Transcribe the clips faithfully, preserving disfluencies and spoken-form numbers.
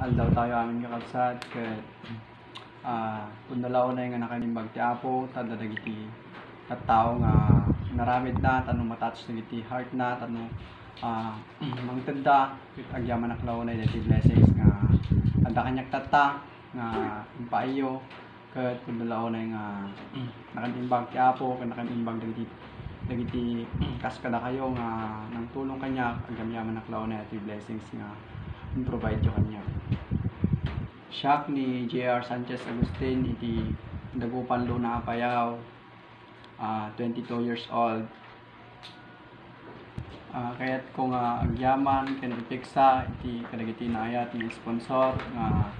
Aldaw tayo amin kakabsat, ket ah, pudno la unay nga nakaimbag ti Apo, ta adda dagiti tattao nga inaramidna tapno matouch dagiti heartna, tapno ah, mangtedda, ket agyamanak la unay dagiti blessings nga adda kaniak tatta nga impaayyo, ket pudno la unay nga nakaimbag ti Apo, ket nakaimbag dagiti, dagiti kas kadakayo nga nangtulong kaniak, agyamanak la unay dagiti blessings nga improvide yo kaniak. Siak ni J R Sanchez Agustin iti Dagupan, Luna, Apayao, ah, twenty-two years old. Ah, kayatko nga agyaman ken ipigsa iti kadagiti naayat nga sponsor nga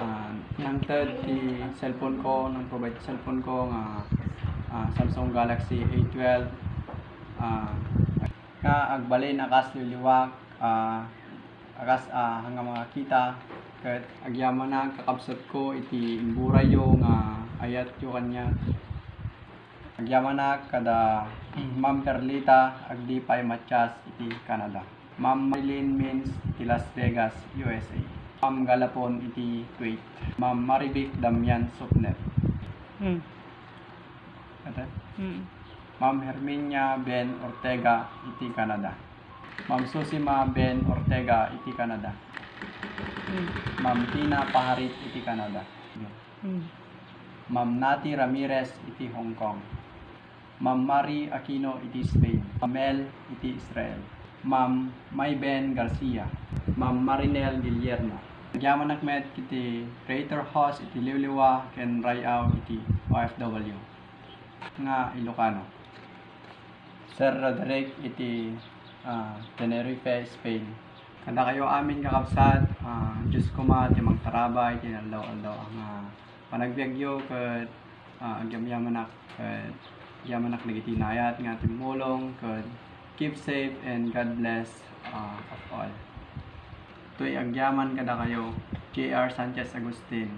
ah, nangted ti cellphone ko, nang-provide ti cellphone ko nga ah, Samsung Galaxy A twelve. Ah, nga agbalin a kas liwliwa, ah, a kas ah, nga makakita, ket agyamanak kakabsatko iti imburayyo nga ayatyo kaniak. Agyamanak kada Ma'am Perlita Agdipay Matias iti Canada. Ma'am Marilyn Mins iti Las Vegas, U S A. Ma'am Galapon iti Kuwait. Ma'am Marivic Damian Supnet. Hmm. Ate? Hmm. Ma'am Herminia Ben Ortega iti Canada. Ma'am Susima Ben Ortega iti Canada. Hmm. Ma'am Tina Paharit iti Canada. Hmm. Ma'am Nati Ramirez iti Hong Kong. Ma'am Marie Aquino iti Spain. Ma'am Mel iti Israel. Ma'am Mayben Garcia. Ma'am Marinel Guillermo. Agyamanak met iti Creator House iti Liwliwa ken Ray-aw iti O F W nga Ilocano. Sir Roderick iti ah, Tenerife, Spain. Kadakayo amin kakabsat, ah, Diyos koma ti mangtarabay iti aldaw-aldaw nga panagbiagyo ket ah, agyamanak ket agyamanak dagiti naayat nga timmulong ket keep safe and God bless ah, of all. Toy agyaman kadakayo, J R Sanchez Agustin.